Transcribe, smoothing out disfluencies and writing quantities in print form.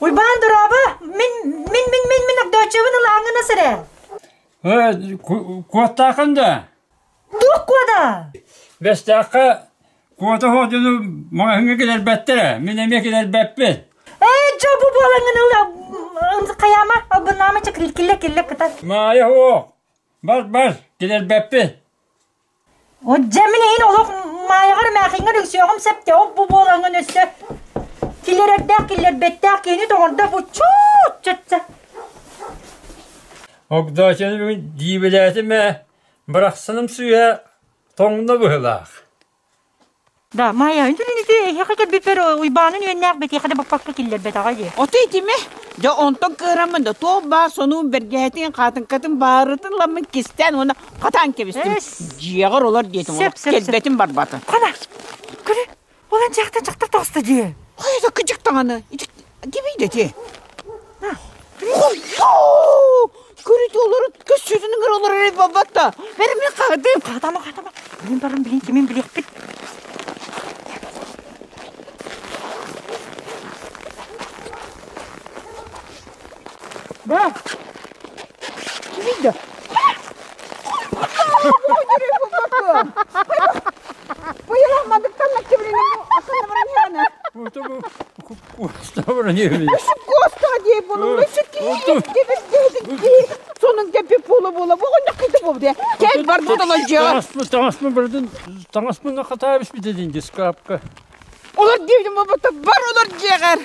Уйбаан дорообо, мин мин мин мин мин Огдооччубун ылааҥҥына сирэ. Куоттаахын да? Туох куода? Бэстээххэ куота суох дьону маҕаһыыҥҥа килэрбэттэр ээ, мин эмиэ килэрбэппин. Ээ, дьэ бу буолаҥҥын ыла хайаама, албыннаама чэ киллэ киллэ кытар. Маайа суох, бар бар, килэрбэппин. Дьэ мин эйин олох маайаҕар эмээхиҥҥэр үҥсүөҕүм сөп ол бу буолаҥҥын өссө киллэрэрдээх киллэрбэттээх киһини тоҥордо бу чуут чачча. Огдоочуну бүгүн дьиибэлээтим ээ, барахсаным сыыһа тоҥно быһыылаах. Да, Майя, үнтүн ити эһиэхэ кэлбиппэр Уйбаанын үөннээх бэтиэхэ да баппакка киллэрбэтэҕэ дии. Ото итимэ, дьэ онтон кыыраммын да туох баар сонуун бэргэһэтин, хаатыҥкатын баарытын ламмын кистээн уонна хатаан кэбистим. Дьиэҕэр олор диэтим, Сөп, сөп, сөп. кэлбэтим барбатын. Хана, көрү, ол эн дьахтан дьахтар таҕыста дии. Хайа кыдьык даҕаны, ити кимий ити? Көрүт олорут көссүүтүн ыҥыр олорор эбит буолбатта. Бэр мин хаһытыым. Хаатама, хаатама. Билин баран билин кимин билиэхпит. Да. Кимий да? Таҥаспын хатаабыс бүтэ дискапка. Олор диэбитим бар олор дьиэҕэр.